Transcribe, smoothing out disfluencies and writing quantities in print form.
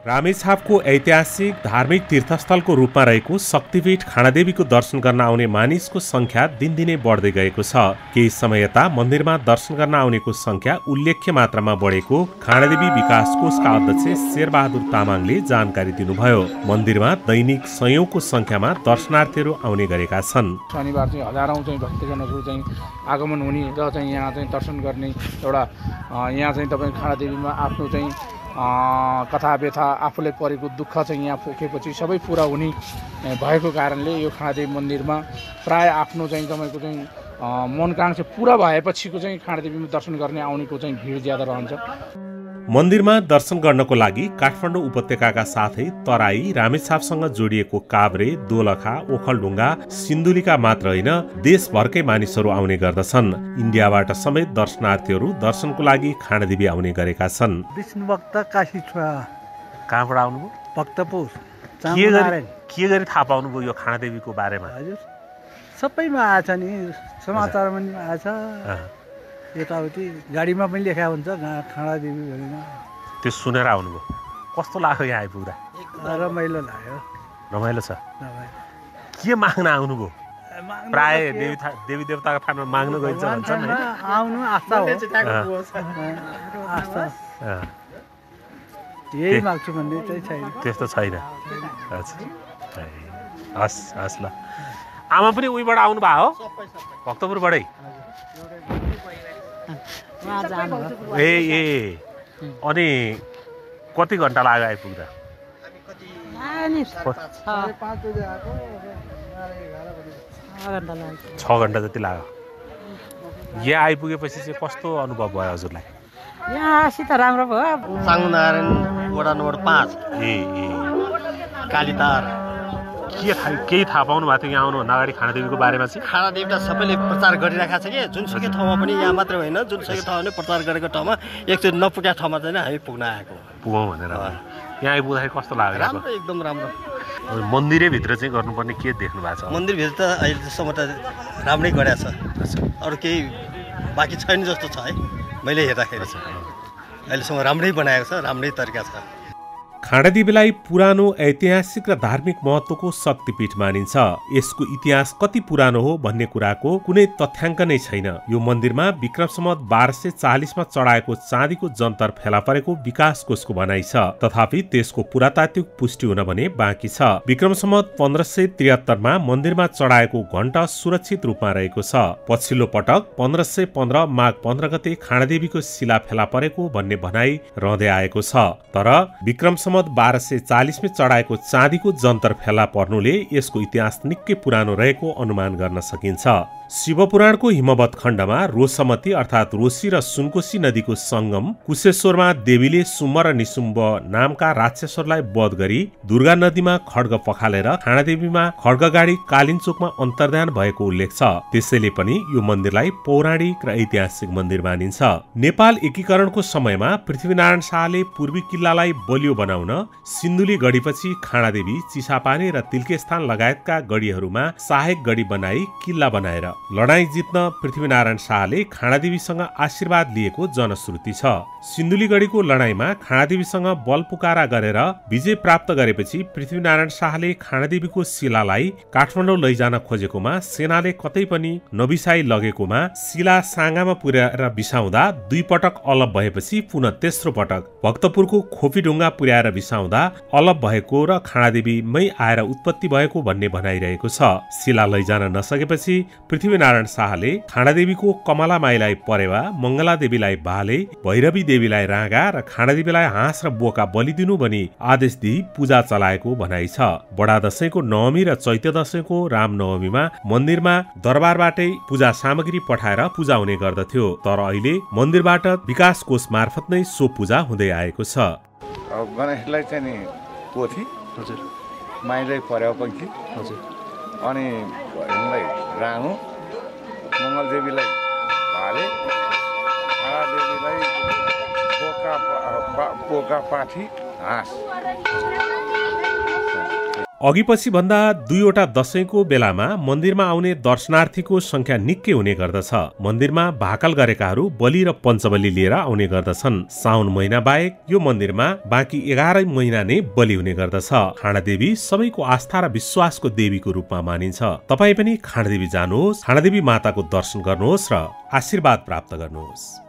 रामेछापको ऐतिहासिक धार्मिक तीर्थस्थलको रूपमा रहेको शक्तिपीठ खाँडादेवीको दर्शन गर्न आउने मानिसको संख्या दिनदिनै बढ्दै गएको छ। केही समय यता मन्दिरमा दर्शन गर्न आउनेको संख्या उल्लेख्य मात्रामा बढेको खाँडादेवी विकास कोषका अध्यक्ष शेरबहादुर तामाङले जानकारी दिनुभयो। मन्दिरमा दैनिक सयौंको संख्यामा दर्शनार्थीहरू आउने गरेका छन्। शनिबार चाहिँ हजारौं चाहिँ भक्तजनहरू चाहिँ आगमन हुने र चाहिँ यहाँ चाहिँ दर्शन गर्ने एउटा यहाँ चाहिँ तपाईँ खाँडादेवीमा आफ्नो चाहिँ कथा व्यथा आफूले परेको दुःख चाहिँ यहाँ पोखेपछि सबै पुरा हुने भएको कारणले यो खाँडादेवी मन्दिरमा प्राय आफ्नो चाहिँ तपाईँको चाहिँ मनोकांक्षा पुरा भएपछिको चाहिँ खाँडादेवीमा दर्शन गर्ने आउनेको चाहिँ भिड ज्यादा रहन्छ। मन्दिरमा दर्शन गर्नको लागि काठमाडौँ उपत्यकाका साथै तराई रामेछापसँग जोडिएको काभ्रे, दोलखा, ओखलढुङ्गा, सिन्धुलीका मात्र होइन देशभरकै मानिसहरू आउने गर्दछन्। इन्डियाबाट समेत दर्शनार्थीहरू दर्शनको लागि खाँडादेवी आउने गरेका छन्। विष्णु भक्त काशी छोरा कहाँबाट आउनुभयो? भक्तपुर। के गरी थाहा पाउनुभयो यो खाँडादेवीको बारेमा? हजुर सबैमा आएछ नि, समाचारमा पनि आएछ, यताउति गाडीमा पनि लेखा हुन्छ खाँडादेवी भनेर। त्यो सुनेर आउनुभयो? कस्तो लाग्यो यहाँ आइपुग्दा? रमाइलो लाग्यो। रमाइलो छ। के माग्न आउनुभयो? प्राय देवी देवताको थानमा माग्न गइन्छ भन्छन् हैन? आउनु आस्था हो। आस्था यही माग्छु भन्ने चाहिँ छैन। त्यस्तो छैन। हस् हस् ल। आमा पनि उहीबाट आउनु भयो हो? भक्तपुरबाटै? ए अनि कति घन्टा लाग्यो आइपुग्दा? 6 घन्टा जति लाग्यो। यहाँ आइपुगेपछि चाहिँ कस्तो अनुभव भयो हजुरलाई? यहाँसित राम्रो भयो। साङ्गुनारायण वडा नम्बर 5 कालीतार। केही थाहा पाउनु भएको थियो यहाँ आउनुभन्दा अगाडि खाँडादेवीको बारेमा चाहिँ? खाँडादेवी त सबैले प्रचार गरिरहेको छ कि जुनसुकै ठाउँमा पनि, यहाँ मात्रै होइन जुनसुकै ठाउँमा प्रचार गरेको ठाउँमा एकचोटि नपुगेको ठाउँमा चाहिँ हामी पुग्न आएको। पुगौँ भनेर यहाँ आइपुग्दाखेरि कस्तो लाग्यो? राम्रो, एकदम राम्रो। मन्दिरैभित्र चाहिँ गर्नुपर्ने के देख्नु भएको छ? मन्दिरभित्र त अहिलेसम्म त राम्रै गरेको छ, अरू केही बाँकी छैन जस्तो छ है मैले हेर्दाखेरि। अहिलेसम्म राम्रै बनाएको छ, राम्रै तरिका छ। खाँडादेवीलाई पुरानो ऐतिहासिक र धार्मिक महत्त्वको शक्तिपीठ मानिन्छ। यसको इतिहास कति पुरानो हो भन्ने कुराको कुनै तथ्याङ्क नै छैन। यो मन्दिरमा विक्रम सम्वत 1240 मा चढाएको चाँदीको जन्तर फेला परेको विकास कोषको भनाइ छ। तथापि त्यसको पुरातात्विक पुष्टि हुन भने बाँकी छ। विक्रम सम्वत 1573 मा मन्दिरमा चढाएको घण्टा सुरक्षित रूपमा रहेको छ। पछिल्लो पटक 1515 माघ 15 गते खाँडादेवीको शिला फेला परेको भन्ने भनाइ रहँदै आएको छ। तर विक्रम 1240 मा चढाएको चाँदीको जन्तर फेला पर्नुले यसको इतिहास निकै पुरानो रहेको अनुमान गर्न सकिन्छ। शिवपुराणको हिमवत खण्डमा रोसमती अर्थात् रोसी र सुनकोशी नदीको संगम कुशेश्वरमा देवीले सुम्ब र निसुम्ब नामका राक्षसहरूलाई वध गरी दुर्गा नदीमा खड्ग पखालेर खाँडादेवीमा खड्गगाडी कालिन्चोकमा अन्तर्धान भएको उल्लेख छ। त्यसैले पनि यो मन्दिरलाई पौराणिक र ऐतिहासिक मन्दिर मानिन्छ। नेपाल एकीकरणको समयमा पृथ्वीनारायण शाहले पूर्वी किल्लालाई बलियो बनाउन सिन्धुली गढीपछि खाँडादेवी, चिसापानी र तिल्केस्थान लगायतका गढीहरूमा सहायक गढी बनाई किल्ला बनाएर लडाईँ जित्न पृथ्वीनारायण शाहले खाँडादेवीसँग आशीर्वाद लिएको जनश्रुति छ। सिन्धुली गढीको लडाईँमा खाँडादेवीसँग बल पुकारा गरेर विजय प्राप्त गरेपछि पृथ्वीनारायण शाहले खाँडादेवीको शिलालाई काठमाडौँ लैजान खोजेकोमा सेनाले कतै पनि नबिसाई लगेकोमा शिला साँगामा पुर्याएर बिसाउँदा 2 पटक अलप भएपछि पुनः तेस्रो पटक भक्तपुरको खोपीढुङ्गा पुर्याएर बिसाउँदा अलप भएको र खाँडादेवीमै आएर उत्पत्ति भएको भन्ने भनाइरहेको छ। शिला लैजान नसकेपछि पृथ्वीनारायण शाहले खाँडादेवीको कमला माईलाई परेवा, मङ्गला देवीलाई भाले, भैरवी देवीलाई राँगा र खाँडादेवीलाई हाँस र बोका बलि दिनु भनी आदेश दिई पूजा चलाएको भनाइ छ। बडा दशैंको नवमी र चैत्य दशैंको रामनवमीमा मन्दिरमा दरबारबाटै पूजा सामग्री पठाएर पूजा हुने गर्दथ्यो। तर अहिले मन्दिरबाट विकास कोष मार्फत नै सो पूजा हुँदै आएको छ। गणेशलाई चाहिँ नि पोथी, हजुर, माईलाई परेवा पंखी, हजुर, अनि भैरवलाई राँगो, मङ्गलदेवीलाई भाले, खाँडादेवीलाई बोका पाठी, हाँस। अघिपछि भन्दा 2वटा दशैंको बेलामा मन्दिरमा आउने दर्शनार्थीको संख्या निकै हुने गर्दछ। मन्दिरमा भाकल गरेकाहरू बलि र पञ्चबली लिएर आउने गर्दछन्। साउन महिना बाहेक यो मन्दिरमा बाँकी 11 महिना नै बलि हुने गर्दछ। खाँडादेवी सबैको आस्था र विश्वासको देवीको रूपमा मानिन्छ। तपाई पनि खाँडादेवी जानुहोस्, खाँडादेवी माताको दर्शन गर्नुहोस् र आशीर्वाद प्राप्त गर्नुहोस्।